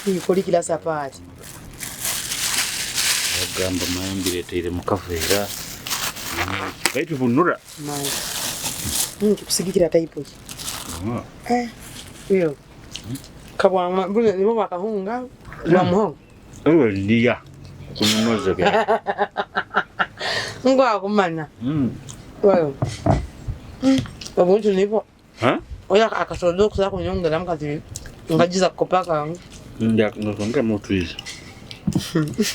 Ikoli kilasa paati. Agamba mayambireteire mu kaveera. Baitu bunura. Mayi. Nkikusigikira type ki? Eh. Yo. Kabwama bule nibo bakahunga bwa muhogo. Ewe ndiya. Kunonoza bya. Ngwa kumanya. Wewe. Obuntu nibo. Ha? Oya akasodo okusobola kunyongeramu kati nkagiza kukopa kange. Nja ngongeramu otwizi.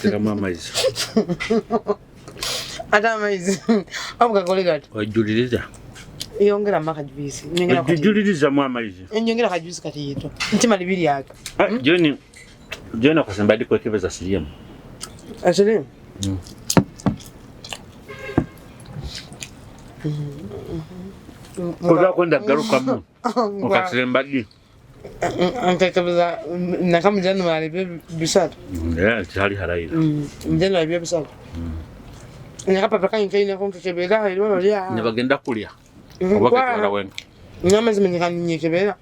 Tekamu amaizi. Ate amaizi obu gakole gati. Ojuliriza. Yongeramu akajuice. Ojulirizamu amaizi. Nyongera akajuice kati yito. Ntima libiri yake. Ah, Joni Joni akasemba ndi kwekebeza sirimu. Sirimu? Oza kwenda garukamu okasemba ddi? Nkekebeza naka mu January 2003. Yeah, kyali harayira. Mu January 2003. Nakapapa kange kainako nkekebera eribalo lya. Nibagenda kulya. Oba ketwala wenka. N'amazima nyekebera.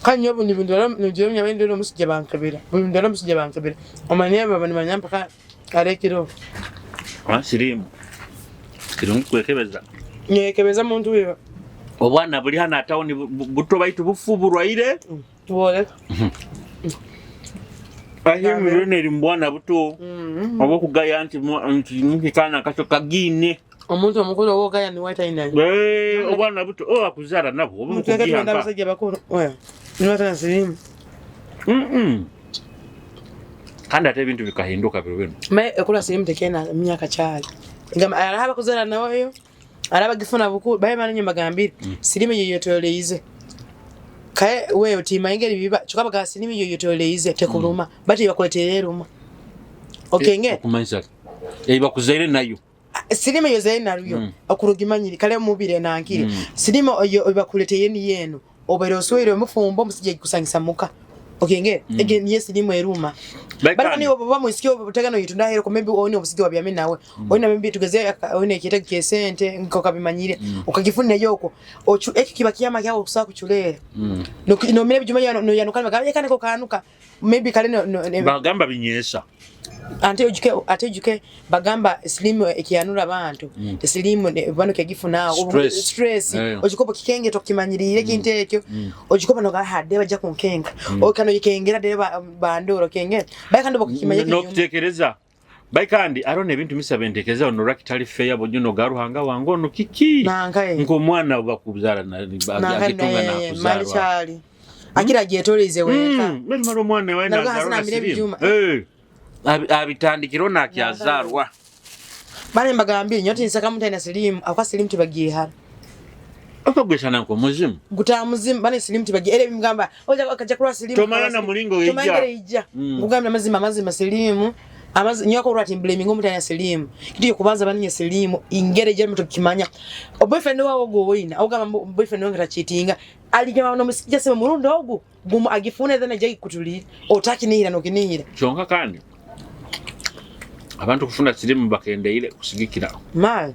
Kandi nyowe nibindwara nigira nyabaire ndwara omusujja bankebera. Buli ndwara omusujja bankebera. Omanya baba nibanya mpaka arekire. Ah, sirimu. Kirungi kwekebeza. Nyekebeza muntu wiba. Obwana buli hano atawuni buto baitu bufu burwaire. Tuboleka. Ahe miliyoni eri mu bwana buto. Oba okugaya nti nti kaana kato kagiine. Omuntu omukulu oba ogaya ni white ayina. Eh, obwana buto oba akuzaala nabwo oba Muteka mukugiha tugenda mpa. abasajja bakulu. Oya. Ni white na sirimu. Kandi ate ebintu bikahinduka biro bino. Maye ekula sirimu tekena myaka kyali. Ngamba araba kuzala nawe araba gifuna bukulu baye manenye mbagambire sirimu yeyo toleize. Kaye wewe tima ingeri biba kyokka baga sirimu yeyo toleize tekuluma bati bakuleterera eruma. Okenge Okumanyisa. Ei bakuzaire nayo. Sirimu eyo zaire naruyo okurugimanyiri kale mubire nankire. Sirimu oyo bakuleteye ni yeno obaire oswere omufumbo omusijja kusangisa muka. Okenge ege niye sirimu eruma. Bari ni obo bamusikia obo butegano yitunda hero ko maybe oni obusiga wabyame nawe. Oni maybe tugeze oni ekiyeta kyesente nko kabimanyire ukagifunira yoko ochu eki kiba kiyama kyawo kusaba kuchulera. No no mire bijuma ya no yanuka bagamba kane ko kanuka maybe kale no, no, ne, Bagamba binyeesa. Ante ojuke ate ojuke bagamba silimu ekiyanura abantu silimu bano kegifuna Stress. Stress ojikopo kikenge tokimanyirire kintu ekyo ojikopo no gahade bajja kunkenga okano yikengera de bandoro kenge bayakandi bokimanye. N'okuteekereza bai kandi arona ebintu misaba entekereza ono lwaki fair bonyo no garuhanga wange ono kiki nankaye nk'omwana bakuzaala agitunga mali nakuzaalwa kyali akira gyetoleze wenka. Mara omwana wae Naruga nazaalwa hasi na namira sirimu. ebijuma. Abitandikira ono akyazaalwa. Bane mbagambire nyo tinsaka muntu alina silimu akwa silimu tibagihara. Okagwesana nk'omuzimu. Gutamuzimu bane silimu tibagiye era bimugamba oja akaja kulwa silimu. Tomanya na mulingo ejja. Tomanya ejja. Ngugambira amazima amazima silimu amazi nyako olwa ati blaming omuntu alina silimu kitu kubanza baninye silimu ingere ejja muto kimanya o boyfriend wawo go wina ogamba boyfriend wange tachitinga aligamba no musijja sema murundo ogu gumu agifune then ajja kutulira otakinihira nokinihira. Kyonka kandi abantu kufuna sirimu bakendeire kusigikira. Mal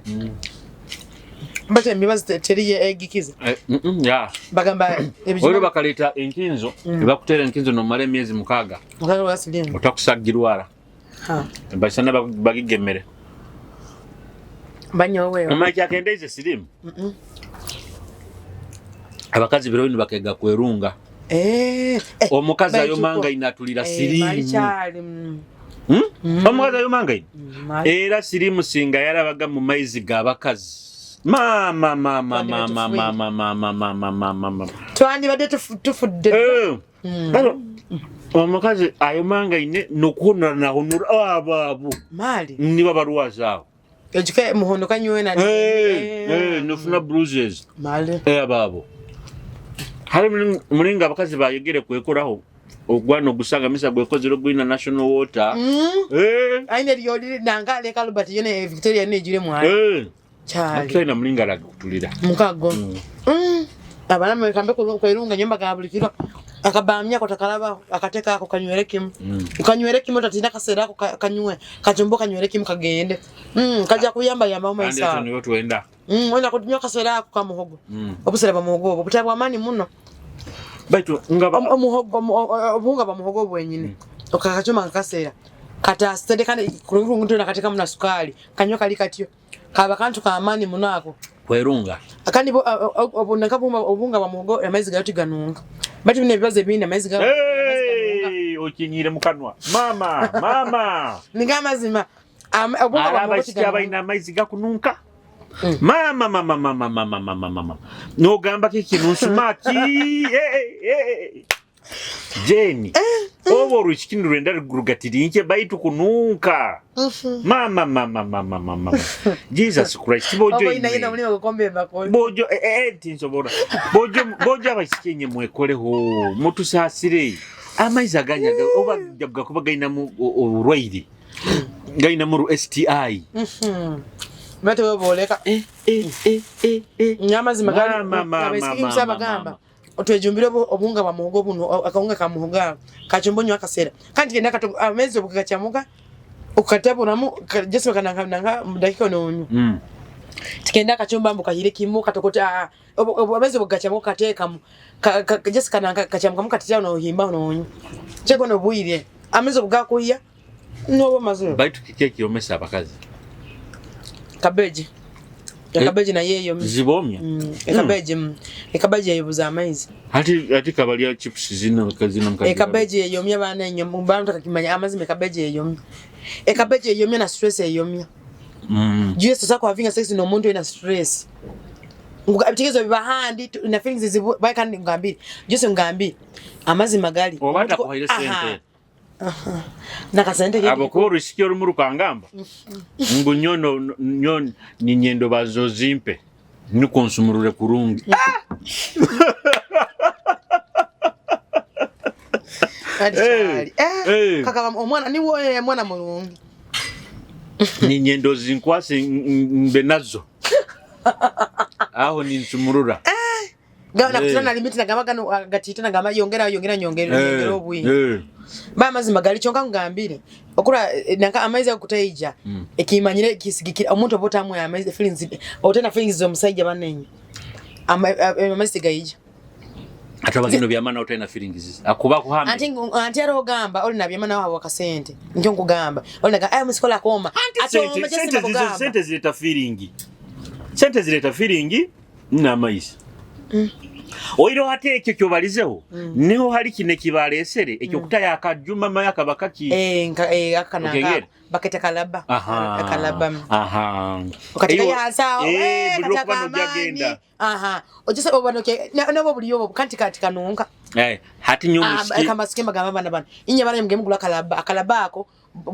mbate emibazi teriye egikiza. Eh, ya. Bagamba ebijuma olwo bakaleeta enkinzo ebakuteera enkinzo nomala emyezi 6 Mukaka wa silimu. Otakusagirwala. Ha. Basana bagigemere. Banyowe. Omanyi kyakendeize sirimu? Abakazi biro bino bakega kwerunga. Eh, eh, Omukazi baitu ayomanga inatulira mali sirimu. kyali. Omukazi ayomanga ina. Mali. Era sirimu singa yalabaga mu maizi g'abakazi. Mama mama Twandibadde mama tufuye. mama mama mama mama mama. Twandibadde tufudde. Kale, omukazi ayomanga ine nokuhonora nahonora abo abo Mali. niba balwaza awo. Ejike muhondo kanywe na. Nofuna bruises. Mali. Abo abo hari mulinga abakazi bayegere kwekoraho ogwana ogusanga misa gwekozere ogwina national water. Aine lyoli nanga leka Albert yene Victoria ne jire mwa. Kyali. Atulina mulinga alaga kutulira. Mukago. Abalamu kambe kwerunga nyumba ka buli kiro. Akabamya ko takalaba akateka ako kanywere kimu. Kanywere kimu tatinda kasera ako kanywe. Kajumbo kanywere kimu kagende. Kaja kuyamba yamba Kandi maisa. ekyo niyo twenda. Wenda kunywa kasera ako kamuhogo. Obusera bwa muhogo obwo butabwa amani muno. Baitu nga Omuhogo, obuhunga bwa muhogo bwenyine okakacuma nkakaseera katasitede, kandi kurungi nakatekamu na sukaali, kanywa kali katyo, kaba kantu kamaani muno ako. Kwerunga. Kandi obuhunga bwa muhogo amaizi gayo tiganunga, baitu bino ebibazo ebindi amaizi gayo ganunga. Hey, okinyiire mukanwa mama mama. Ninga amazima, obuhunga bwa muhogo abaisiki tiganunga. Abalina amaizi gakununka. Mama mama mama mama mama mama, nogamba kiki nunsumaki. Hey, hey. Jeni, oba orwishiki nirwenda rugatirinke, baitu kununka, mama mama mama mama, Jesus Christ, bojo. Oba ina inywe. Mulima gukombe embakuli. Bojo, tinsobora. Bojo, bojo, abaisiki enye mwekoleho, mutusaasire. Amaizi aganyaga oba gakuba gainamu oburwaire, gainamu ru STI. Bate weboleka. Eh, eh, eh, eh, eh. Nyamazima gali. Mama, mama, abaisiki mama, bagamba mama. Otwejumbire obuhunga bwa muhogo buno, akahunga ka muhogo ako kachumba, onywa akasera, kandi genda kato amaizi obugachamuka ukataburamu jesi bakananga nanga mudakika nonywa. Tikenda akachumba mbu kahire kimu katokota, amaizi obugachamuka kateekamu jesi kananga kachamukamu katitao, nohimba nonywa cheko nobwire amaizi obugakuhya noba mazima. Baitu kiki ekyomesa abakazi? Kabeji. Ekabeji nayo eyo. Zibomya. Ekabeji, ekabeji eyobuza amaizi. Ati kabalya chips zino kazino mukazi. Ekabeji eyomya baana enyo bantu takakimanya amazima. Ekabeji eyomya, ekabeji eyomya na stress eyomya. Juu sasa kwa vinga sex n'omuntu ina stress. Ebitekerezo biba handi na feelings zibu kandi ngambire jose, ngambire amazima gali. Oba atakuhaire sente. Nakasente ke. Abo kuba orwisiki orumu rukangamba ngu nyono nyo ninyendo bazozimpe niko nsumurure kurungi. Kati Eh, kyali eh. Kakaba omwana niwo mwana mulungi. Ninyendo zinkwase mbe nazo aho ninsumurura. Nakutana na limit, nagamba gano gatita, nagamba yongera, yongera, nyongera, nyongera obwingi. Ba amazima gali, kyonka ngambire okura nanka amaizi agutaija ekimanyire kisigikira omuntu oba otamwe amaizi feelings otena feelings z'omusajja banenye amaizi tegaija. Ate abagendo byamana otalina feelings akuba kuhambe. Anti era ogamba oli nabyama nawe hawa kasente, nkyo nkugamba oli naga aya musikola koma. Anti sente zireeta feeling, sente zireeta feeling n'amaizi. Oireho ate ekyo kyobalizeho, niho hari kino ekibalesere ekyokutayo akajuma maya kaba kaki. Akananga. Okengera? Baketa kalaba. Kalaba. Aha. Okatika Eyo- yansa. Buli lwokuba nojagenda. Aha, ojese obanoke nabo buli yobo kanti kati kanunka. Hati nyo musiki Kamasike bagamba bana bana inye bana mugemu gula kalaba, akalaba ako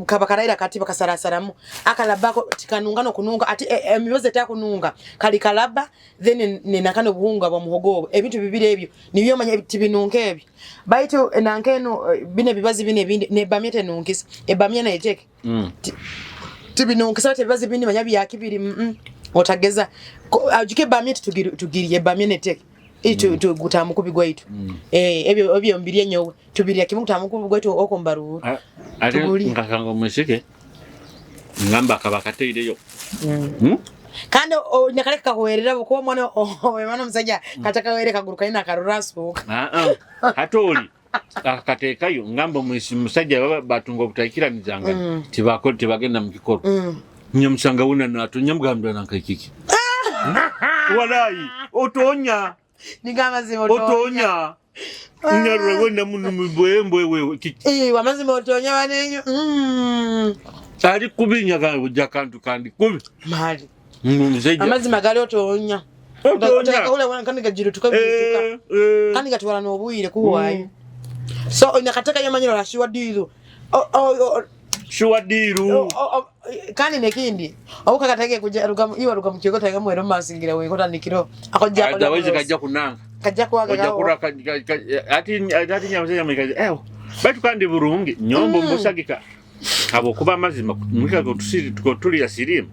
kaba karaira kati bakasarasaramu akalaba ako tikanunga no kununga ati emibazi etakununga kali kalaba, then nenakano obuhunga bwa muhogo obwo, ebintu bibiri ebyo nibyo manya tibinunka ebyo, baitu nankeno bine bibazi bine ebindi nebamye tenunkisa, ebamye naiteke tibinunkisa tebibazi bindi manya byakibiri otageza ajuke bamye tugiri tugiri ebamye neteke itu gutamu kubi gwaitu ebyo ebyo mbirye nyowe tubirya kimu gutamu kubi gwaitu oko mbaruru. Ate Tuguli. nkakanga omusike ngamba akaba kateireyo. Kandi nakaleka kakuwerera kuba omwana omwana omusajja katakawere kaguru kalina akarura asuuka. Ah, ah. Ate oli akakateekayo ngamba musajja baba batunga obutaikiranizangana, tibagenda mu kikolo. Nyamusanga wuna natonya mugambira nankaikiki walayi otonya. Ninga amazima. Otonya nyarura wena muno mubwembwe wewe. Amazima otonya banenyo. Ali kubi nyaga kantu kandi kubi. Mali. Musajja. Amazima gali otonya. Otonya. Otakawula kandi gajirutuka birutuka. Kandi gatwala n'obwire kuwaayo, so nakateka yamanyiro lashiwa diru. Sure diru. Kandi nekindi obuka kateke kuja ruga iwa ruga mukiko tanga mwero masingira wekota nikiro akojja. Atawezi kajja kunanga. Kajja kwaga. Ojja kura ati nyamusajja mwikazi baitu kandi burungi nyombo mbusagika habwokuba amazima mwika tulya sirimu.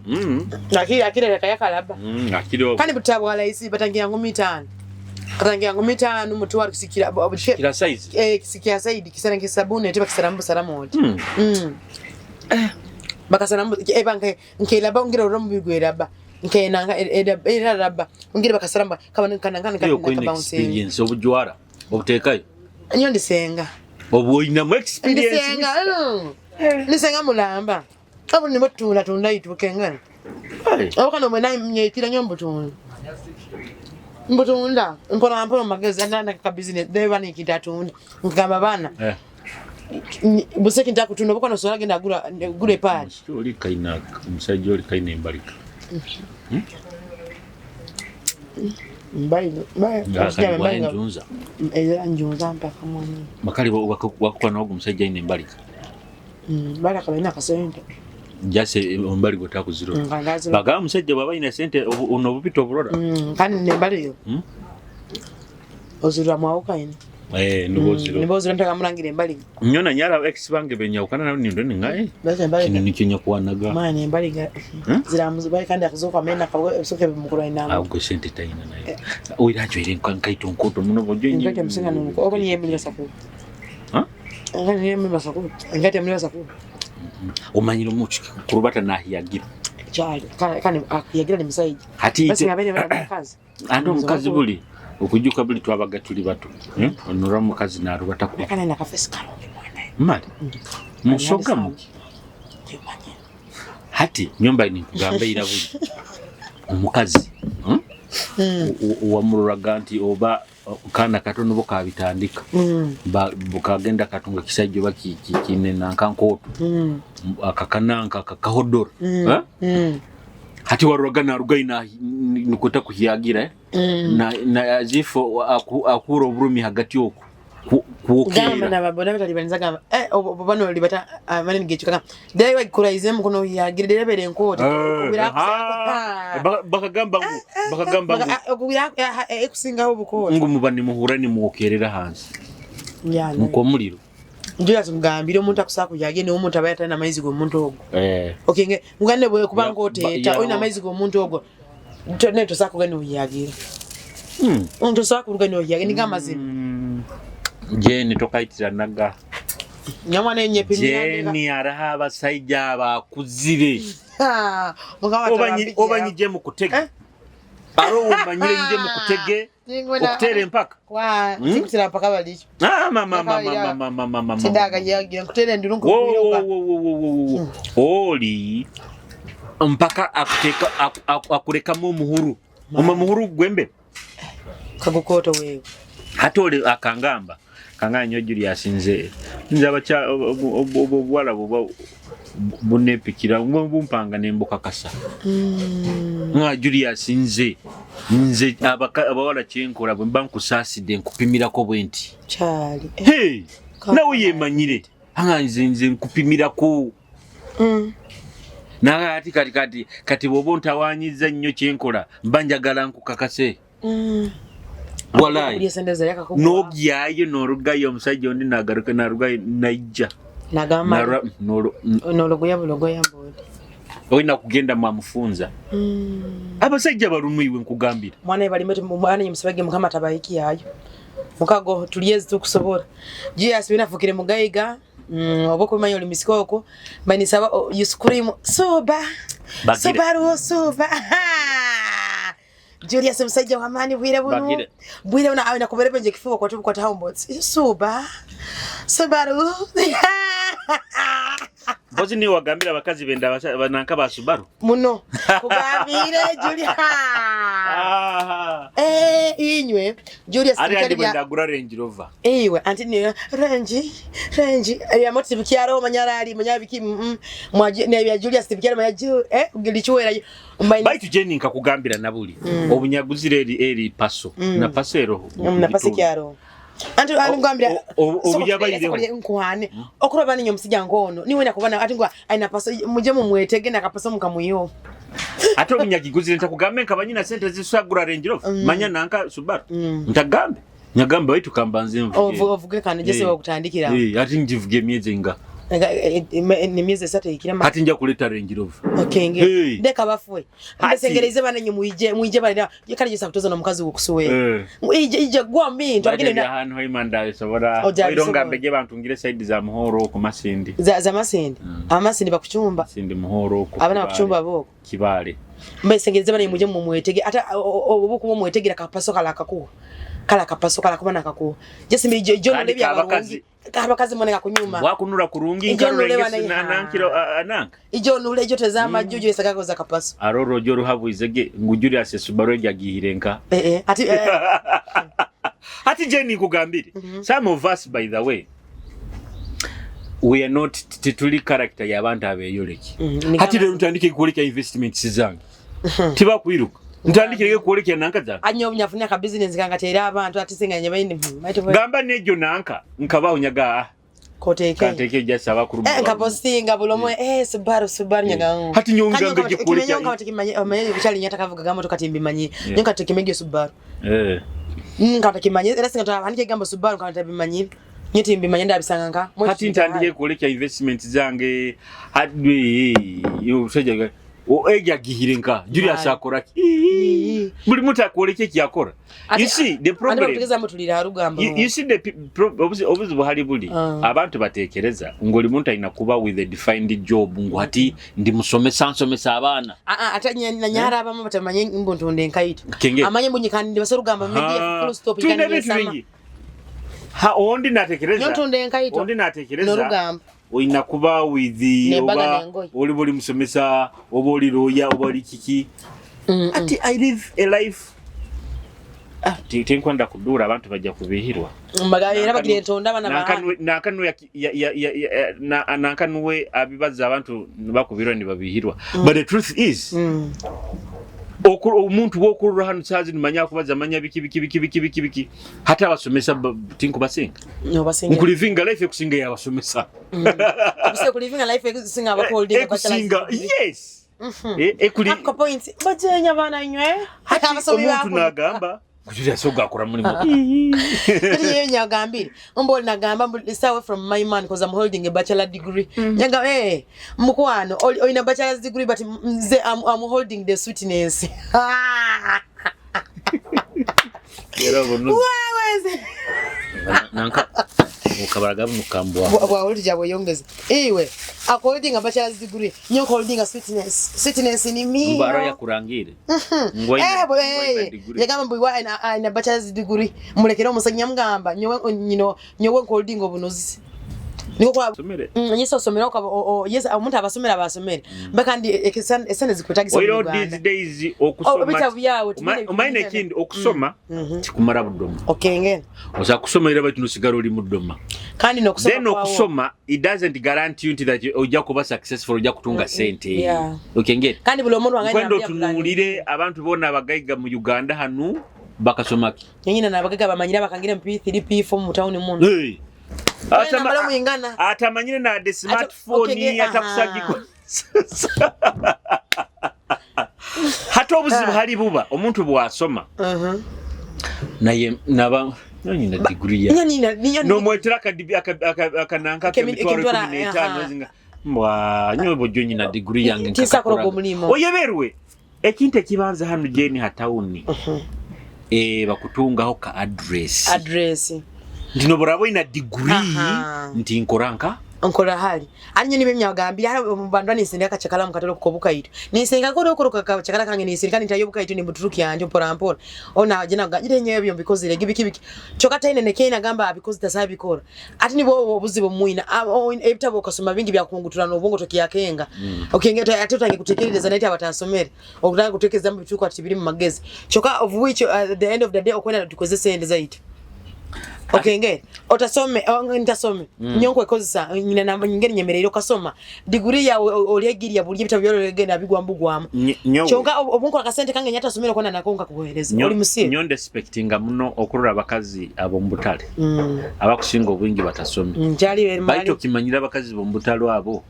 Akiri akiri kayakalaba. Akiri. Kandi butabwa rahisi, batangira 5,000, katangira 5,000 mutwaro kisikira kira size. Kisikia saidi kisana kisabuni ate bakisara mbusara moti. Bakasara mbu banke nkelaba ngira ro mubigweraba nkenanga era raba ngira bakasara mba kabana kananga Iyo kwine kabounce. Experience obujwara. Obuteekayo. Nyo ndisenga. Obu oinamu experience. Ndisenga. Ndisenga mulamba. Obu nibo tunda tunda itukengana. Obu kano mwena nyetira nyo mbutunda. Mbutunda mpola mpola magezi andanda ka business deba ni kitatunda. Ngamba bana. Eh. Buseki ntakutunda obu kano sola genda gura gure pali. Oli kaina omusajja oli kaina embalika. Mbayi mbayi. Mbayi njunza. Era njunza mpaka mwana. Makali wakukwana ogu musajja ine embalika. Bala kabalina akasente. Jase ombali gotakuzirora. Bagamba omusajja bw'aba ayina sente ono obupita oburora. Kandi nembali yo. Ozirwa mwawukaine. Eh, niboziro. Niboziro ntaka mulangira embali. Nyo na nyara ex bange benyawukana nabo nindo ninga eh. Basi embali. Kino nikyo nyakuwanaga. Mwana embali ziramuzi bali kandi akuzoka mena kabwe ebisoke bimukura inama. Ahubwo sente tayina nayo. Oira ajwaire nkaito nkoto muno bojo nyi. Ngate musinga nuko. Oba niye muri basaku. Ha? Ngate niye muri basaku. Ngate muri basaku. Omanyire omuki kurubata nahiyagira. Kyali kandi yagira ni musajja. Hati Basi ngabere bakazi. Andi omukazi buli okujuka buli twabaga tuli bato. Onora omukazi narubata ku. Kana na kafesi kalungi mwana. Mali. Musoga muki. Hati nyumba ni kugamba ira buli. Omukazi. Wamururaga nti oba kana katono bo kabitandika. Bukagenda katunga kisajja oba kinena nka nkoto. Akakananka akakahodora. Hati waruraga naruga ina nukuta kuhiyagira na azifo akura oburumi hagati oku Gamba kuokera. nababona batali gamba eh obano libata amani ngechuka dai bagikurayize mukono yagira dai bere nkoto. Bakagamba ngu bakagamba ngu okubira ekusingaho obukoto. Ngu muba nimuhura nimwokerera hansi. Ya. Nko omuliro. Ndio atumugambire omuntu akusaka kuyage ni omuntu abaye atana amaizi g'omuntu ogwo. Eh. Okay nge ngane bwe kubanga oteta oyina amaizi g'omuntu ogwo. Ne tosaka kugenda oyagira. Tosaka kugenda oyagira ni gamazima. Jeni tokaitiranaga. Nyamwana enye pimira. Jeni araha abasajja abakuzire. Obanyije mu kutega. Aro umanyire nje mu kutege. Okuteera empaka. Kwa sikutera mpaka balicho. Ah mama mama mama mama mama. Sindaga yagira nkutera enduru nkubiruka. Oli mpaka akuteka akurekamu omuhuru. Oma muhuru gwembe. Kagukoto wewe. Hati oli akangamba. Kanganya nyo Julius nze. Nze abacha obuwala buba bunepikira bumpanga nembukakasa. Nga Julius nze. Nze abawala kyenkola bwe mba nkusaasidde nkupimirako bwe nti. Kyali. Hey! Nawe yemanyire. Anga nze nze nkupimirako. Naga ati kati kati kati bw'oba ontawaanyizza nnyo kyenkola mba njagala nkukakase. Walai. N'ogyayo n'orugayo omusajja ondi nagaruka narugayo naija. Nagamba. N'ologoya bulogoya mbodi. Olina kugenda mwamufunza. Abasajja balumu iwe nkugambira. Mwana bali metu mwana musabage mukama tabayiki yayo. Mukago tuliezi tukusobola. Julius binafukire mugayiga. Oba kumanya oli misikoko banisaba you scream soba. Subaru soba. Julius musajja wa maani bwire buno. Bwire buno awina kuberebe nje kifuko kwa tubu kwa taumbots. Suba. Subaru. Mpozi ni wagambira abakazi benda bananka ba Subaru. Muno. Kugambire Julius. Eh inywe Julius ari andi benda gura Range Rover. Iwe anti ni Range Range ya moti bikyaro manyara ali manyabiki mwaje ne bya Julius bikyaro manya gilichwera. Baitu Jenny nkakugambira nabuli. Obunyaguzire eri paso. Na paso ero. Na paso kyaro. Anti alingambira obuyabayireho nkuhane okuroba ninyo musijja ngono niwe nakubana ati ngwa aina paso muje mumwetege nakapaso mukamuyo. Ate obunyagiguzire ntakugambe nkabanyina sente zisagura Range Rover manya nanka Subaru ntagambe nyagamba waitu kambanze mvuge ovuge kandi jese wakutandikira ati njivuge emyezi nga ni myezi 3 ikira ati nja kuleta Range Rover. Okay nge ndeka bafwe mbesengereze bana nyu muije muije bana kale jesa kutoza na mukazi wokusuwe ije ije gwa mintu agende na ahantu haimanda sobora oironga mbege bantu ngire side za muhoro ku Masindi za Masindi amasindi bakuchumba Masindi muhoro ku abana bakuchumba boko kibale mbesengereze bana muje mumwetege ata obuku mumwetegera kapaso kala kakuwa. Kala kapaso kala kuba nakakuwa. Just mbi jo Kandi nebya kabakazi. barungi. Kabakazi mwene kakunyuma. Wakunura kurungi Ijo nkarora nuleba engesi na- nankiro ananka. Ijo nule ijo tezama juju esakako za kapaso. Aroro ojo ruhabwizege ngu Julius Subaru ejagihire nka. Eh eh ati eh, Hati Jenny nkugambire. Some of us, by the way, we are not, tituli character y'abantu abeyoleki. Hati rero ntandike kuoleka investments zange. Tibakwiruka. Ntandikire kuoleka nanka zange. Anyo nyafunya ka business kanga tera abantu ati singa nyabaindi. Gamba nejo nanka nkabaho nyaga Koteke. kanteke just abakuru. Eh nkapostinga bulomo eh Subaru Subaru nyaga. Hati nyonga ngeje kuoleka. Nyonga tekimanye omanye kuchali nyata kavuga gamoto katimbi manyi. Yeah. Nyonga tekimege Subaru. Eh. Nga tekimanye era singa tawandike gambo Subaru nga tabimanyi. Nyeti mbimanye ndabisanga nka. Hati ntandike kuoleka investment zange hati omusajja ejja gihire nka Julius Mali. akora ki? Buli muntu akwoleka ekyakora. You see the problem. Tugeza mutulira arugambo. You see the obuzibu hali buli abantu batekereza ng'oli muntu alina kuba with a defined job ngu hati ndi musomesa nsomesa abaana. Ah ah ate nyara abamu batamanye mbuntunde nkaito. Kenge. Amanye mbunyi kandi basorugamba media full stop. Tulina ebintu bingi. Ha, ondi natekereza. Nyontunde nkaito. Ondi natekereza. Norugamba. Olina kuba with Nembaga oba n'engoye. oli buli musomesa oba oli lawyer oba oli kiki. Ati I live a life. Ah, tinkwenda kuduura abantu bajja kubihirwa. Mbaga era bagira entonda abana ba. Nankanuwe abibaza abantu bakubirwa nibabihirwa. But the truth is omuntu wokurura hano saazi nimanya kubaza manya biki biki biki biki biki biki hata abasomesa tinkubasinga. No basinga. Nkulivinga life ekusinga yabasomesa. Obuse kulivinga life ekusinga abakolding. Ekusinga, yes. Ekuli Ako point. Bajenya bana nywe. Hati Abasomi omuntu bako. nagamba Julius oga akora mulimu. Kati yeyo nyagambire. Mboli nagamba mbu stay away from my man because I'm holding a bachelor degree. Nyaga eh mukwano olina bachelor's degree but nze I'm holding the sweetness. Era buno Wewe nanka ukabaraga nukambwa. Bwa hold jabo yongeza. Iwe I'm holding a bachelor's degree. Nyo holding a sweetness. Sweetness ni mi. Mbaro yakurangire. Eh bo eh yagamba mbu wa ina bachelor's degree mulekere omusajja mugamba nyowe nyino nyowe holding obunozi. Niko kwa Somere. Yesu osomera okaba yes omuntu abasomera abasomere. Mbaka ndi esente zikwetagisa mu Oiro Uganda. these days okusoma. Oh, ebitabo byawe Omaine ekindi okusoma tikumara budoma. Okenge. Osa kusoma era baitu nosigala oli mudoma. Kandi nokusoma Then okusoma it doesn't guarantee you that ojja kuba successful ojja kutunga sente. Yeah. Okenge. Kandi buli omuntu wanganya Kwenda otunuulire abantu bonna abagaiga mu Uganda hanu bakasoma ki? Nyina nabagaga bamanyira bakangira mu P3 P4 mu town muno. Hey. Muyingana. Atamanyire na the smartphone okay, atakusagiko. Hata obuzibu hali buba omuntu bw'asoma naye naba nyina degree ya nomwetera akananka k'emitwaro 15 zinga mbwa nyowe bojjo nyina degree yange Tisakora ogwo mulimo. Oyeberwe ekintu ekibanza hano jeni hatawuni bakutungaho ka address Address. Nti noburaba oyina degree nti nkora nka Nkora hali anyo nibe myagambira hali mu bantu nisinda akachakala mu katolo kobukaito nisinga koro koro kachakala kange nisinga nitayo bukaito ni buturuki yanje mpora mpora ona jina gajire nyewe byo because ile gibiki biki choka taine ne gamba because tasabikora ati nibo obuzibu muina ebitabo okasoma bingi bya kungutura n'obwongo tokiyakenga okenge ati utange kutekereza naite abatasomere okutanga kutekereza mu bituko ati biri mu magezi choka of which at the end of the day okwenda tukozese ende zaiti. Okenge otasome ntasome nyonko ekozesa nyina namba nyingene nyemerera okasoma degree ya olyegiria buli ebitabo byologenda bigwa mbugwamu kyonka obunkola kasente kange nyata somera kona nakonka kubuhereza oli musiye nyonde expectinga muno okurora abakazi abo mbutale abakusinga obwingi batasome njali baito kimanyira abakazi bo mbutale abo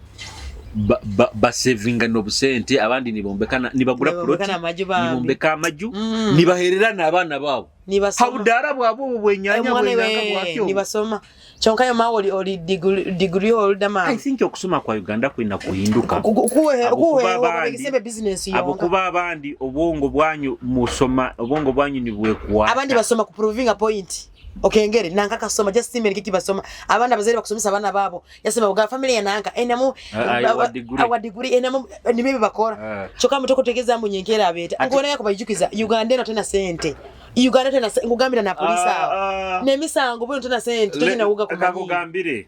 basevinga n'obusente abandi nibombekana nibagura plot nibombeka amaju nibahererana abaana baabo habudara bwabo obwo bwenyanya bwenyanga bwakyo nibasoma kyonka yo mawo oli degree holder man. I think okusoma kwa Uganda kwina kuhinduka kuwe business yonga abokuba abandi obwongo bwanyu musoma obwongo bwanyu nibwekuwa abandi basoma ku proving a point. Okengere nanka kasoma just simene kiki basoma abana bazere bakusomesa abana babo yasema uga family ya nanka enamu awa degree enamu nibibi bakora choka mutoko tegeza mu nyenkera abeta ngona yako bayijukiza Uganda eno tena sente Uganda tena nkugambira na polisi awo. Ah, ah. N'emisango bwino tena sente tolina wuga kumanyiira. Kakugambire,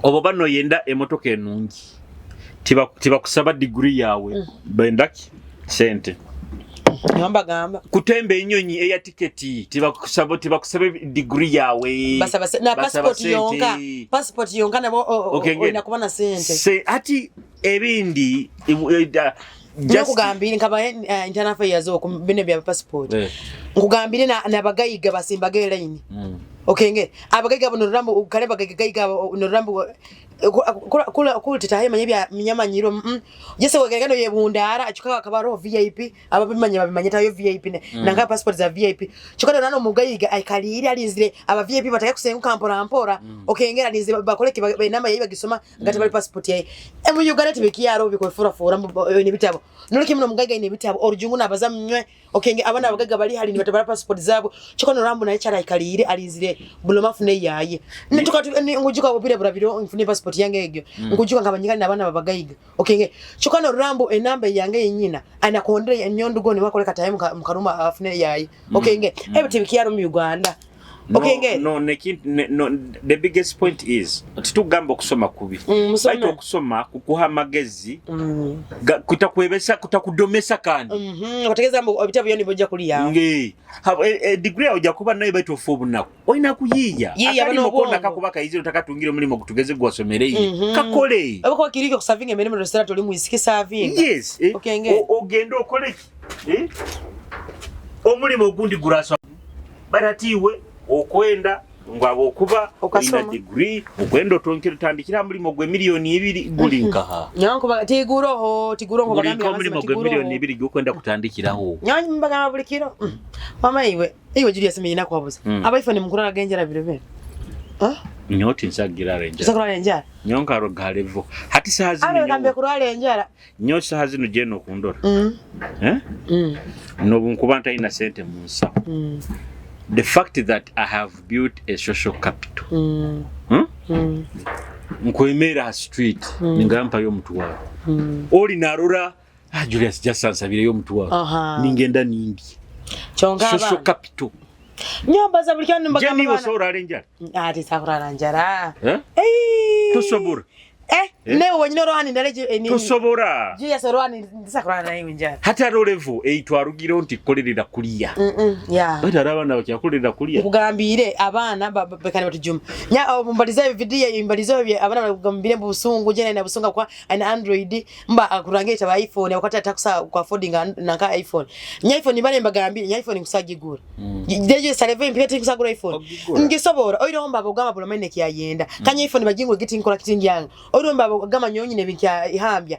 obo banoyenda emotoka enungi, tibakusaba diguri yawe. Bendaki sente. Niyo mbagamba. Kutemba enyonyi eya tiketi, tibakusaba diguri yawe. Basaba na Basaba passport sente. Yonka passport yonka nabo Okengera. olina kuba na sente. Ati ebindi Nkugambire nkaba internal affairs oku bino bya passport. Nkugambire nabagayiga basimbaga line. Okenge abagayiga buno rurambo kale bagayiga no rurambo kula kula titahe manye bya minyamanyiro. Jese wegega no yebundara achuka kabaro VIP, ababimanya babimanya tayo VIP ne nanga passport za VIP chukana nano mugayiga aikaliri alinzire aba VIP bataka kusenguka mpora mpora. Okengera alinzire bakoleke namba yayi bagisoma ngati bali passport yayi. Mu Uganda tibikiyaro bikofura fura ne bitabo noleke muno mugayiga ine bitabo orujungu nabaza mnywe. Okenge abana abagaga bali hali ni batabara passport zabo chukana rambo naye chara aikaliri alinzire buloma fune yayi ne tukati ngujuka bupire burabiro nfune passport yange egyo. Ngujuka nkabanyikali nabana babagayiga. Okenge chukana rambo enamba yange yenyina anakondere enyondugo ni wakoleka time mukaruma afune yayi. Okenge ebyo tibikiyaro mu Uganda. No, Okenge no, no, the biggest point is titugamba okusoma kubi. Musome. Baitu okusoma kukuha amagezi, kutakwebesa, kutakudomesa kandi. Otegeza mbu ebitabo byonna bijja kulya. Nge. Degree ojja kuba nayo baitu ofa obunaku. Olina kuyiiya. Yiiya Akali bano mukonda obwongo. kakuba kayizire otakatungira omulimu gutugeze gwasomereye. Kakole. Oba kuba kiriko kusavinga emirimu restaurant oli mwisiki savinga. Yes. Okenge. Ogenda okole ki? Omulimu ogundi guraswa. Baratiwe okwenda ngwabo okuba Okasoma. olina degree okwenda otonkera otandikira mulimu gwe 2 miliyoni guli nkaha. Nyanko tiguroho tiguroho Guli bagambira nka omulimu amazima gwe miliyoni tiguroho. 2 gwokwenda kutandikiraho. Nyanyi mbagamba buli kiro. Mama iwe iwe Julius mimi nakwabuza. Aba iPhone mukura genjera biro bino. Ah? Nyoti nsagira renja. Tusakurala enjala. Nyonka rogalevo. Hati saha zino. Abe kambe kurala enjala. Nyo saha zino jeno kundora. Nobu nkuba ntalina sente mu nsawo. The fact that I have built a social capital. Nkwemera ha street ningampayo omutwalo. Oli narora, ah, Julius just ansabireyo omutwalo. Ningenda nindi. Kyonka Social abaana. capital. Nyomba za buli kyo mbagamba. Jeni Bana. osobola enjala. Ati sakurala njala. Eh? Ei. Tosobola. Newe wenyine orohani ndaleje ni. Tosobola. Julius orohani ndisakurala naye njala. Hati aro level eitwarugireho nti kolerera kuliya. Yeah. Bati ari abaana bakyakolerera kuliya. Nkugambire abaana bekane batujuma. Nya mbaliza video mbaliza abaana bagambire mbu busungu jena na busunga kwa ana Android mba akurange cha iPhone wakati atakusa kwa affording nanka iPhone. Nya iPhone bane mbagambire nya iPhone kusagigura. Deje saleve mpete kusagura iPhone. Ogigura. Ngisobora oiro mba bogamba bulomene kiyayenda. Kanya iPhone bagingwe giti nkola kitingi yanga. Oiro mba bogamba nyonyi ne bikya ihambya.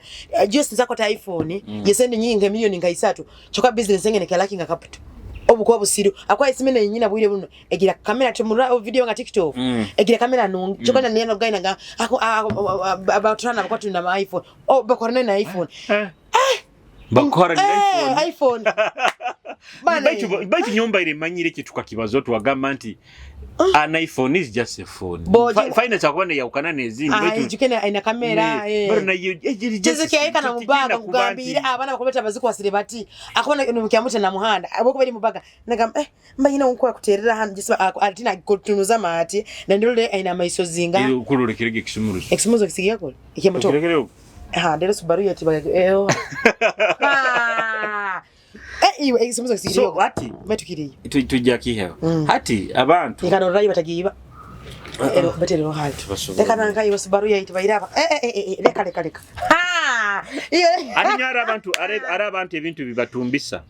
Just nzakota iPhone yesende nyingi milioni nka 3 choka business ngene kya capital. Obukuba busiru akwa isimene nyina bwire buno egira kamera tumura video nga TikTok. Egira kamera nungi chokana niyano gaina nga ako abaturana bakwatu na iPhone oh bakorana na iPhone. Bakora na iPhone. iPhone. Bana. Baitu nyumba ile manyire kituka kibazo tuwagamba nti an iPhone is just a phone. Finance akubona yaukana nezindi Ah, ijukene ina kamera. Bado nayo Chizi kyaika na mubaga nkugambire abaana bakometa bazikwasire bati akubona numukyamute na muhanda aboko bali mubaga nagamba mba nyina nkuwa kuterera hano jisiba atina kutunuza mati na ndolole aina maiso zinga. Kulole kirege kisumuruzo. Ekisumuruzo kisigiye kule ikimuto. Kiregere. Ha ndero Subaru yati baga ah iwe ekisumuruzo kisigiye. So hati metukiriye. Tujja kihewa. Hati abantu ikanora batagiba. Ero beterero hali. Tibasobola. Leka nanka iwe Subaru yaitu bairaba. Leka leka leka. Ha! Iyo. Ati nyara abantu are abantu ebintu bibatumbisa.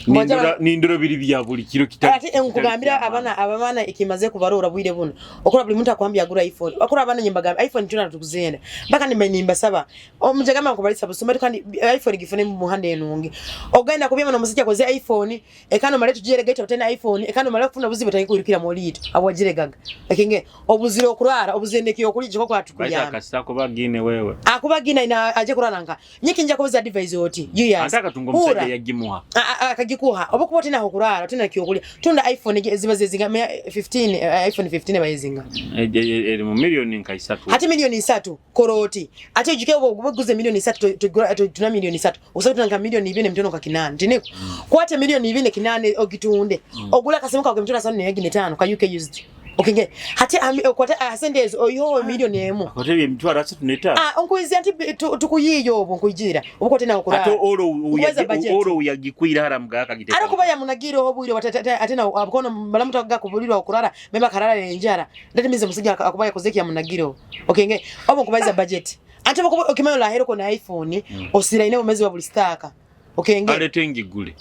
Ngoja Nindoro biri bya buli kiro kitali. Ati nkugambira abana abana ikimaze kubarora bwire buno. Okora buli muntu akwambia agura iPhone. Okora abana nyimbaga iPhone tuna tukuzenda. Mpaka nimba nimbasaba. Omujagama nkubalisa busoma kandi iPhone gifune mu muhanda enungi. Ogenda kubyama no musijja koze iPhone ekano male tujere gaita tena iPhone ekano male kufuna buzibu tayikuirukira mu lito abwajire gaga. Ekinge obuziro okurara obuzendeki okulijiko kwa Baita tukuyamba. akasita kuba gine wewe. Akuba gina ina aje kurara nka. nanka nyiki nja kubuza advice oti Julius. Ate akatunga omusajja yagimuha. Akagikuha oba kuba otinaho kurara otina kyokulya, tunda iPhone ziba zezinga 15, iPhone 15 bayezinga. Eri mu miliyoni nka 3. Hati miliyoni 3 koroti ate ojike oba oguze miliyoni 3, tuna miliyoni 3 osobola tuna nka miliyoni 2 emitono nka 8 tiniko. Kwate miliyoni 2 8 ogitunde, ogula akasimu kawe emitwalo asatu neyegi netaano ka UK used, okenge hati okwate sente ezo oyihowo miliyoni 1. Ate emitwalo 35. Ah, onkuizia nti tukuyiiya obwo nkuijira oba kwate nawo Ate kurara. olwo Nkuweza budget. olwo yagikwira hara mugaka giteka. Ate kuba yamunagira obwire ate na abukono balamuta kubulirwa okurara mema karara enjara, that means omusajja akuba yakoze ki yamunagira, okenge obo nkubaiza budget ate bokuba okimanya lahero ko na iPhone osira ine omezi wa buli staka, okenge. Alete ngigule.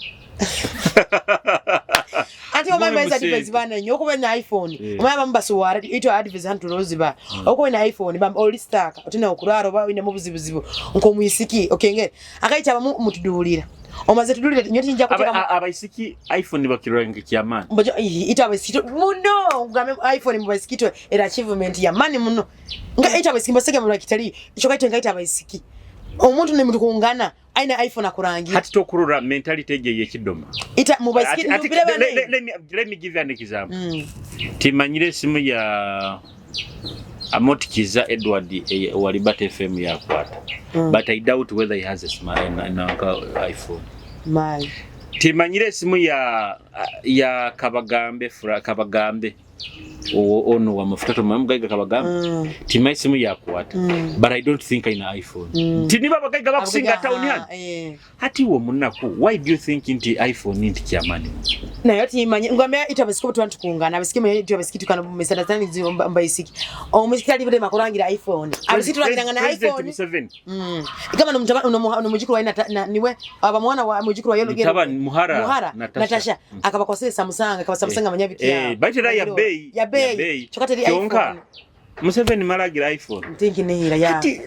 Ate Mwe omanyi baiza musente. advice bana nnyo okuba na iPhone. Omanyi abamu basuwara ito advice hantu roziba okuba na iPhone bam oli staka otina okurara oba oyina mu buzibuzibu nkomwisiki, okenge akaita abamu mutuduulira omaze tudulire nyo tinja kuteka. Abaisiki iPhone bakiranga kyamaani. Mbojo ita abaisiki muno ngambe iPhone mu baisiki era achievement ya mani muno nga ita abaisiki mbasege mu kitali icho kaite nga ita abaisiki omuntu ne mutukungana aina iPhone akurangira. Hati tokurora mentality ege yekidoma. Ita mu baisiki nubire bane. Let me give you an example. Timanyire esimu ya Amotikiza Edward wa Liberty FM yakwata. But I doubt whether he has a smart iPhone. My. Timanyire esimu ya Kabagambe, Fra Kabagambe. Ono wa mafuta tomamugaiga Kabagambe. Timaye esimu yakwata. But I don't think aina iPhone. Tiniba abagaiga bakusinga town hano. Hati wo munaku, why do you think nti iPhone nti kyamani? Naye timanye ngambye ita abaisiki obu tuba tukungana abaisiki manye ita abaisiki tukana misunderstanding mbaisiki omusiki ali bude makurangira iPhone abaisiki turangiranga na President iPhone. Museveni. Kama nomujukuru wa niwe aba mwana wa mujukuru wa yelo. Mutabani, Muhara, Muhara Natasha. Natasha akabakosera Samsung akaba Samsung amanyabiki. Bait era ya bei. Ya bei chokate ri Kyonka iPhone. Museveni malagira iPhone. Ntinki nehira ya. Ati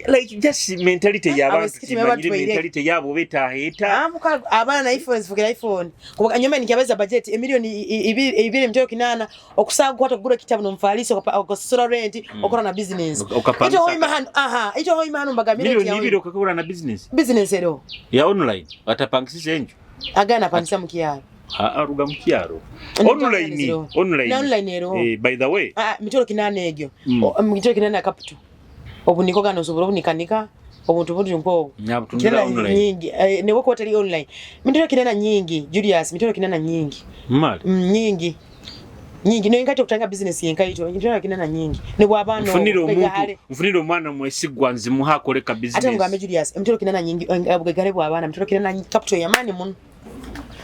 like just mentality y'abantu. Abaisiki timwe Timanyire batwaire. mentality yabo betaheta. Amuka abaana na iPhone zifukira iPhone kuba nyuma nikiabeza budget emiliyoni 2 emitono 8 okusaga kwata kugura kitabu nomfalisi okasasura rent okora na business. Ukapangisa. Ito hoima hano aha ito hoima hano mbagamire. Miliyoni 2 okakura na business Business ero. Ya online atapangisisa enju. Agana pangisa mu kyalo. Aruga mu kyalo. Ndi Online. zero. Online. Na online ero. By the way. Ah, mitolo 8 egyo. Mitolo 8 capital obuniko gano osobola obunikanika obuntu bungi nk'obwo. Nyabutundira Kinana online. nyingi, ne wokuba teri online mitolo 8 nyingi, Julius, mitolo 8 nyingi. Mali. Nyingi nyingi no inkaito kutanga business yenkaito mitolo 8 nyingi ne bwabano. Nfunire omuntu, nfunire omwana mwesigwa nzimuha akole ka business. Ate mugambe Julius, emitolo 8 nyingi, obugagare bw'abaana mitolo 8 capital yamaani muno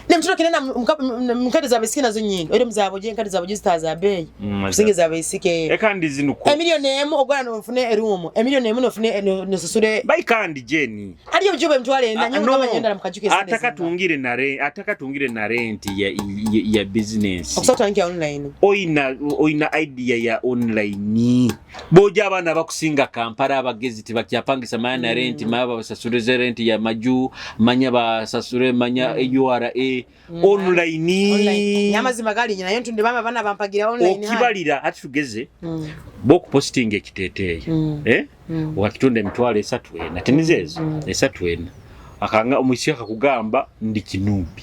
ne mitolo 8 mukade zabaisiki nazo nyingi ere muzabo je enkade zabo zitaza beyi kusinga zabaisiki. Eka zinuko. Emiliyoni 1 ogwana nofune erumu emiliyoni 1 nofune nosasure. Bai kandi Jeni. Aliyo bujuba emitwalo 4 Ah, nyo no. mugamba nyenda mukajuka esente Ataka tungire na rent ya business. Okusobola kutandika online. Oina idea ya online boja abaana bakusinga Kampala abagezi tebakyapangisa manya na rent, manya basasureze rent ya maju, manya basasure manya URA online. Online nyamazima gali nyina nayo ntunde bama bana bampagira online. Okibalira ati tugeze bokupositinga ekiteeteeyi, eh? Wakitunda emitwalo 34 tinizo ezo 34 akanga omwisiki akakugamba ndi kinumbi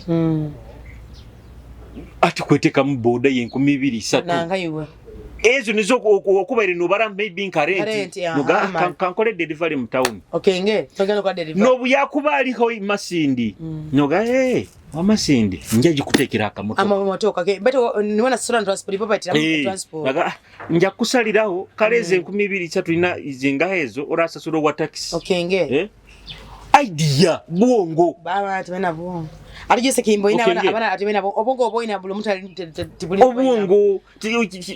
ati kwetekamu boda ye 2003. Nanga iwe. Ezo nizo okubaire nobara maybe nka Rent, rent aha, noga man. kankole delivery mu town. Okenge togenda kwa delivery. Nobu yakuba aliho Masindi noga hey, wamasindi nja gikutekera akamotoka. Amamotoka ke beto niwana sura transport papa itira transport. Naga, "Ah, nja kusaliraho kale ezo 2003 ina zingaho ezo orasasura wa taxi." Okenge. Eh? Idea bwongo. Baba atibena bo ali jose kimbo ina abana Okenge. abana atibena bo obongo oboina buli omuntu ali tibuli. Obwongo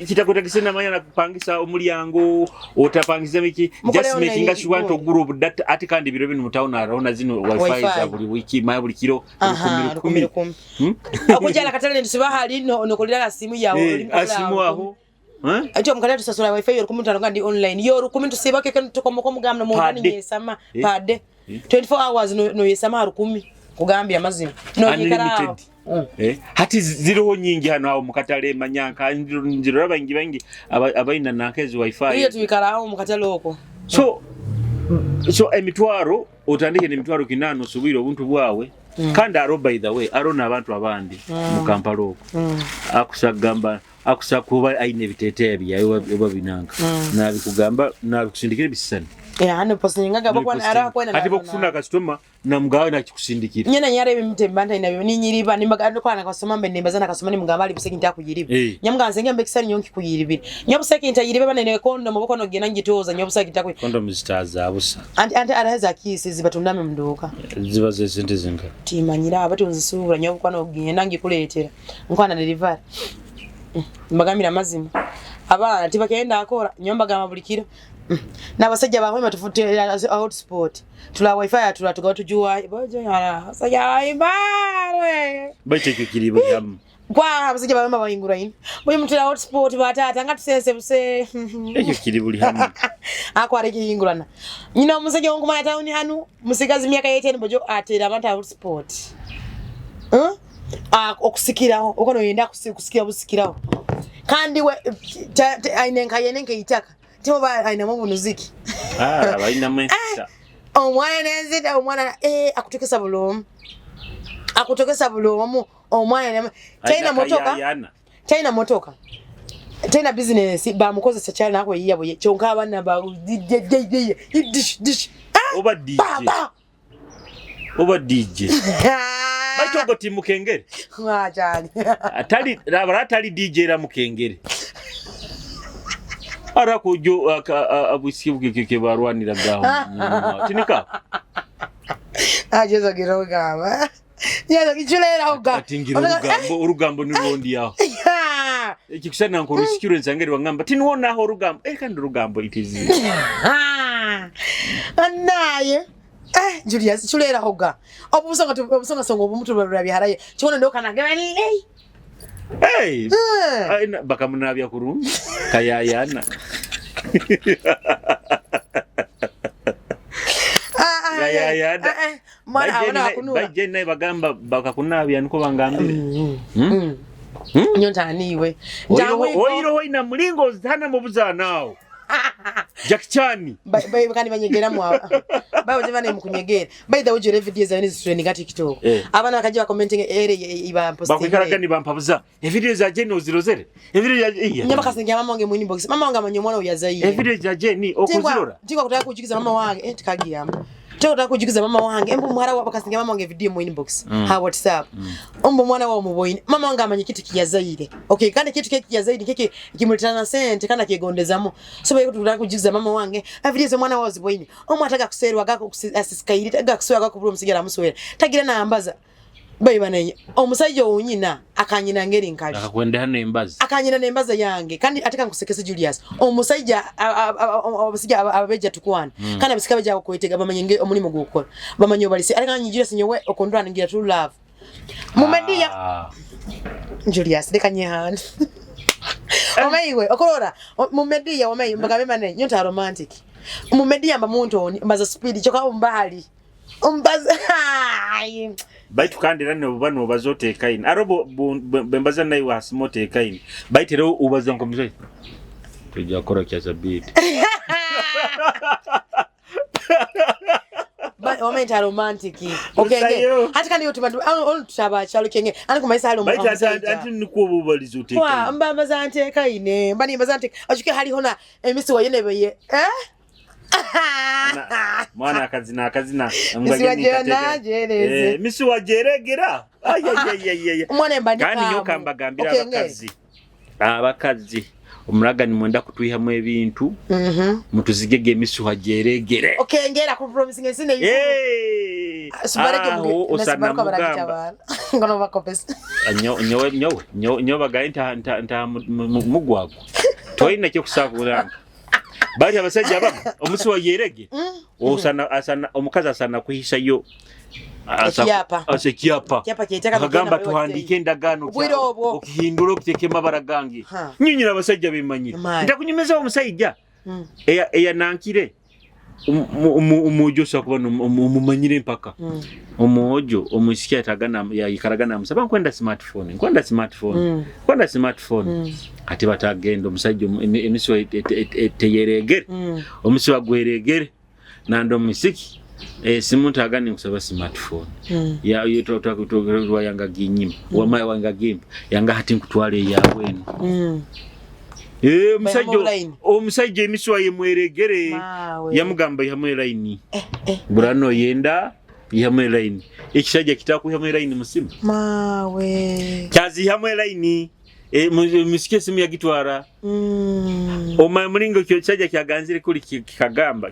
kitakwetagisa namanya nakupangisa omulyango otapangisa biki. Mukole Just online making sure nti igulu. ogula obudata ate kandi ebiro bino mutawuni arona zino wifi Wi-Fi. za buli wiki maya buli kiro Aha, 1000 1000 1000. Hmm? Okujala katale nti bahali no nokolera simu yawe oli mukola Asimu awo. aho. Eh? Ati omukatale tusasula wifi yo 15 nga ndi online yo 10,000 tusiba keke tukomoko mugamba mu Per ndani day. nyesama Eh. per day 24 hours no yesama 10,000 kugambya mazima no yikara awo. Unlimited. Eh, hati ziriho nyingi hano awo mukatale manyanka nzirora bangi bangi abalina nankezi wifi. Iyo tuyikara awo mu katale okwo. So So emitwaro otandike n'emitwaro 800 osubwire obuntu bwawe. Kandi aro, by the way, aro n'abantu abandi mu Kampala okwo akusagamba akusa kuba aine ebiteteeya byawe oba binanka nabikugamba, nabikusindikira ebisisani. Hano postingaga bakwana ara kwena. Ati bokufuna kasitoma namugawe nakikusindikira. Nyena nyara ebintu ebibanta ina byo ninyiriba nimbaga ndikwana kasoma mbe nimbaza nakasoma nimugamba ali buseki ntakuyiriba. Nyamuga nzenge mbe kisani nyonki kuyiribira nyobuseki ntayiriba bane ne kondomu bokono gena ngitoza nyobuseki ntakuyi. Kondomu zitaza busa. Anti araheza kisi zibatundame muduka. Ziba zesente zinga? Timanyira abatunzisubura nyobukwana ogenda ngikuletera nkwana deliver. Mbagamira amazima abaana tibakenda akora nyo mbagamba buli kiro. N'abasajja bahwema tufute hotspot tula wifi atula tugawa tujuwa bojo abasajja baimbarwe. Baitu ekyo kiri buli hamu. Kwa abasajja bahwema bahingura ino buli mutula hotspot batata nga tusese buse. Ekyo kiri buli hamu. Akwara kihingurana nyina omusajja wonkumanya tawuni hanu musigazi myaka yeteni bojo atera abantu hotspot. Okusikiraho okono yenda kusikira busikiraho kandi we aine nkayene nkeitaka tibo aina mu bunuziki. Abaina mwesa. Omwana nenzita omwana akutekesa bulomu akutekesa bulomu omwana taina motoka taina motoka taina business bamukozesa kyali nako yiya boye kyonka abana ba dish dish oba DJ oba DJ baitu ogwo ti mukengere mwajani atali rabara atali DJ ra mukengere ara kujo abusiki bukeke barwanira gaho tinika ajezo girogamba yazo kichulera uga atingira urugambo urugambo nirundi yaho ekikusana nko rusikiro nsangeri wangamba tinuona aho urugambo kandi urugambo it is anaye Julius chulera hoga obusonga obusonga songo obumuntu babira biharaye kibona ndoka nange hey bakamunabya kurungi kayayana kayayana mwana abona akunura baje naye bagamba bakakunabya niko bangambire. Nyonta niwe oiro hoina mulingo zana mubuzana Jackie Chan kandi banyegera mwa bawo jevane mukunyegera. By the way jere video za ni trending at TikTok. Abana bakaje ba commenting ere iba posting bakwikaraga ni bampabuza video za Jenny ozirozere video ya nyama kasenga mama wange mu inbox mama wange amanye mwana uyazaire video za Jenny okuzirora ndiko kutaka kujikiza mama wange tikagiyamu Tokota kujikiza mama wange embu muhara wa bakasinga mama wange video mu inbox ha WhatsApp ombo mwana wa muboyine mama wange amanye kitu kiyazaire. Okay kandi kitu kiki kiyazaire kiki kimuletana sente kana kigondezamo so baye kutaka kujikiza mama wange video za mwana wa ziboyine omwe ataga kuserwa gako asisikairi taga kuswa gako kubura musigara muswera tagira nambaza bayi banenye omusajja owunyina akanyina ngeri nkali akakwenda hano embazi akanyina nembaza yange kandi ataka nkusekese Julius omusajja abasijja ababeja tukwana kandi abasika baja kwetega bamanye omulimu gukora bamanye obalise areka nyi Julius nyowe okondwa ngira true love mu media Julius leka nyehana omaiwe okorora mu media omaiwe mbagambe mane nyota romantic mu media mba muntu mbaza speed choka umbali umbaza. Baitu kandi rano bano bazoteekaini aro bembaza naye wasimoteekaini baitu rero ubaza ngo mzee tujja kora kya sabiti wamenta romantic okay hata kandi yotu bantu on tutaba chalo kenge ani kumaisa hali baitu ati nikuwa bubalizo teekaini kwa mba mbaza nteekaine mba nimbaza nte achuke hali hona emisi wayene beye mwana akazina akazina misi wajeregera omwana mba kandi nyoka mbagambira abakazi abakazi omulaga ni mwenda kutwihamu ebintu mutuzigege emisi wajeregere okengera ku promising ensine aho osana mugamba ngono bakopesa nyowe nyowe nyowe bagaye nta mugwago toyina kyo kusabulanga bali abasajja abamu omusi wa yerege osana asana omukazi asana kuhisayo ekyapa akagamba tuhandike endagaano okihindura okiteeka emabara gange nyinyira abasajja bemanyire ntakunyumiza omusajja eyanankire omwojo osobola kuba omumanyire empaka omwojo omwisiki yayikaraga namusaba nkwenda smartphone nkwenda smartphone nkwenda smartphone ati batagenda omusajja emisiwa teyeregere omisiwa gweregere. Nandi omuisiki esimu ntaga ninkusaba smartphone. Ya yo yanga ginyima. Wama wanga gimpa. Yanga hati nkutwala eyawe eno. Eh, omusajja Bayihamu line. omusajja emisuwa yemweregere. Maawe. Yamugamba ihamu line. Eh, eh. Burano yenda ihamu line. Ekisajja kitakuihamu line musimu. Maawe. Kyazihamu line. E, musiki esimu yagitwara. Oma mulingo kyo kisajja kyaganzire kuli kikagamba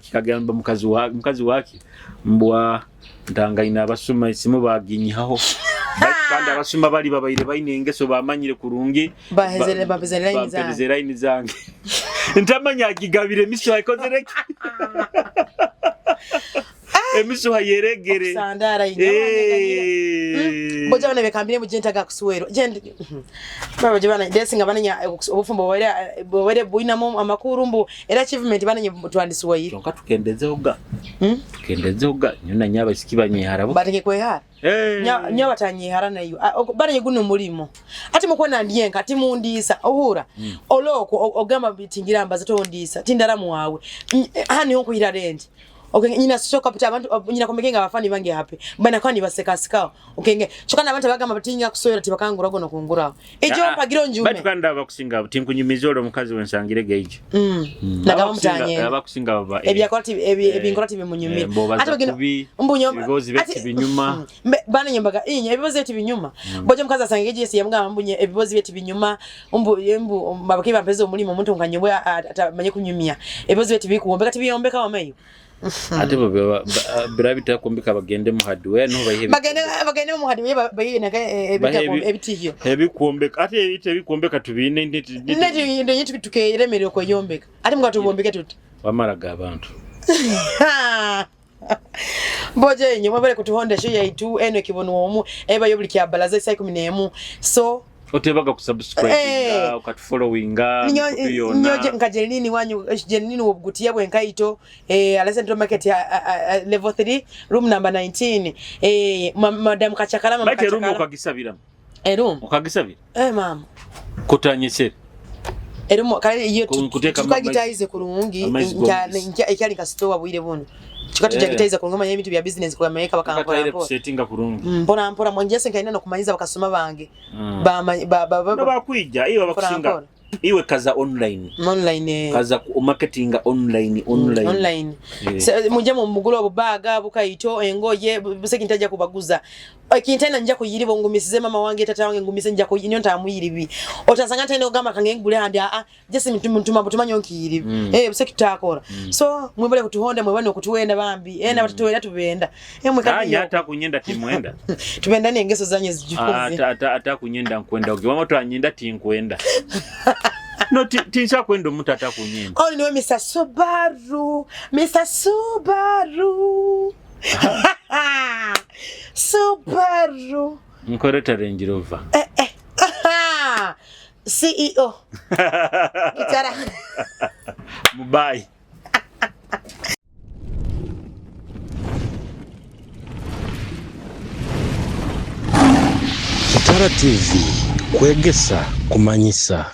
mukazi wake mbwa ntangaina abasuma esimu baginyihaho. Baitu kandi abasuma bali babaire baine engeso bamanyire kurungi. Bahezere line zange. Bampeze line zange. Ntamanya agigabire emisuha ikozere ki? Emisuha yeregere. Sandara ine. Eh. Boja bana bekambire mujentaga kusuwero. Jendi. Baba je bana desinga bananya obufumbo bwere buinamo amakuru mbu era achievement bananye twandisuwaire. Kyonka tukendezeho Tukendezeho nyona nyabasiki banyehara bo. Bateke kwehara. Eh. Nyo batanyehara nayo. Bananye guno mulimo. Ati mukwena ndiyenka ati mundisa ohura. Oloko ogamba bitingira mbaza tondisa tindaramu wawe. Hani honkuhira rent. Okay, nyina social capital abantu nyina komekenga abafani bange hape bana kwani baseka sikao okenge chokana abantu bagamba batinga kusoyera tibakangura gono kungura ejo mpagiro njume Baitu kandi abakusinga tinkunyumiza olwo omukazi wensangire geije. Nagamba mutanye Abakusinga baba. ebyakola ti ebinkola ti bimunyumira Mbobaza kubi. Ebibozi bye tibinyuma. Bana nyombaga inya ebibozi bye tibinyuma. Boje mukazi asange geje yamugamba mbunye ebibozi bye tibinyuma mbu mbu mabaki bampeze omulimo omuntu nkanyobwe atamanye kunyumya ebibozi bye tibikuwombeka tibiyombeka wameyo. Ate bo birabitakumbika bagende mu hardware no bayihe. Bagende mu hardware bayihe naka ebitiyo. Ebikuombeka ate ebite ebikuombeka tubine ndeti ndeti tukeremerera kweyombeka ate mugatubombeke tuti. Wamaraga abantu. Mboje inyo mwebale kutuhonda show yaitu eno kibono omu eba yo buli kya balaza saa 11 so otebaga kusubscribe ukatufollowinga nyo nka Jenini wanyu Jenini wobugutiya bwenkaito ala Central Market level 3 room number 19 madam Kachakala mama Kachakala room ukagisabira room ukagisabira mama kutanyesera erumu kale iyo tukagitaize kurungi nkyali kasitowa bwire buno chikatujagitaiza kurungi manya ebintu bya business kwa Amerika bakampora mpora kusettinga kurungi mpora mpora mwanjese nkaina no kumanyiza bakasoma bange ba ba ba bakwija iwe bakusinga iwe kaza online kaza ku marketing online online muje mu mugulo obubaga bukaito engoye buseki ntaja kubaguza ekintena nja kuyiribo ngumisize mama wange tata wange ngumise nja kuyinyo ntamuyiribi otasanga ntene ogamba kange ngule handi a jesi mtuma butumanya onkiyiribi buseki tutakora so mwebale kutuhonda mwebane okutuwenda bambi ena batatuwenda tubenda mwe kandi ata kunyenda timwenda tubenda nengeso zanye zijukuze ata kunyenda nkwenda ogiwama twanyenda tinkwenda. No, tinsa kwenda omuntu atakunyenda. Oh, niwe Mr. Subaru. Mr. Subaru. Subaru. Nkoreta Range Rover. CEO. Kitara. Mubai. Kitara TV kwegesa kumanyisa.